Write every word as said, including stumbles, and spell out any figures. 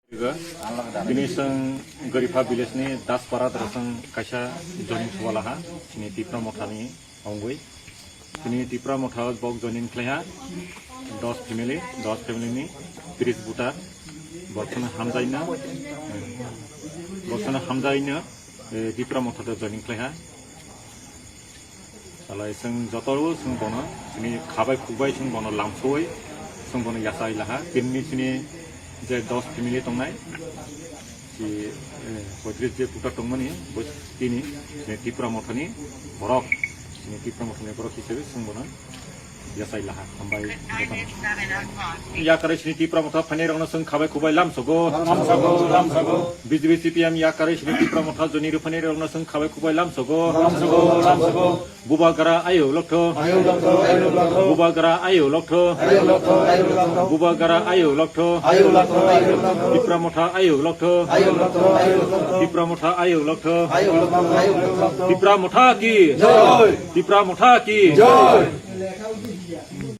Tini chwng Garipha village ni Daspara doro chwng kaisa joining suwalaha, chini Tipra Motha ni ongwi. Chini Tipra Motha o bok joining khlaiha dos family, dos family ni tris voter. Bok sono hamjaino, bok sono hamjaino, eh, Tipra Motha do joining khlaiha. Salai chwng joto chwng bono, chini khabai khukbai chwng bono lamsoi, chwng bono yachai laha. Tinini chini je dos family tongnai, chi, eh, poitris je voter tongmani, bo tini, chini Tipra Mothani borok, chini Tipra Mothani borok hisabe chwng bono yachai laha. Hambai jotono. Yakarwi chini Tipra Motha phainai rokno chwng khabai khukbai lamsogo. Lamsogo, lamsogo. B J P C P M yakarwi chini Tipra Motha joining rwphainai rokno chwng khabai khukbai lamsogo. Lamsogo, lamsogo. Bubagra ayuk loktho. Ayuk loktho, ayuk loktho. Bubagra ayuk loktho. Ayuk loktho, ayuk loktho. Bubagra ayuk loktho. Ayuk loktho, ayuk loktho. Tipra Motha ayuk loktho. Ayuk loktho, ayuk loktho. Tipra Motha ayuk loktho. Ayuk loktho, ayuk loktho. Tipra Motha ki. Jai. Tipra Motha ki. Jai.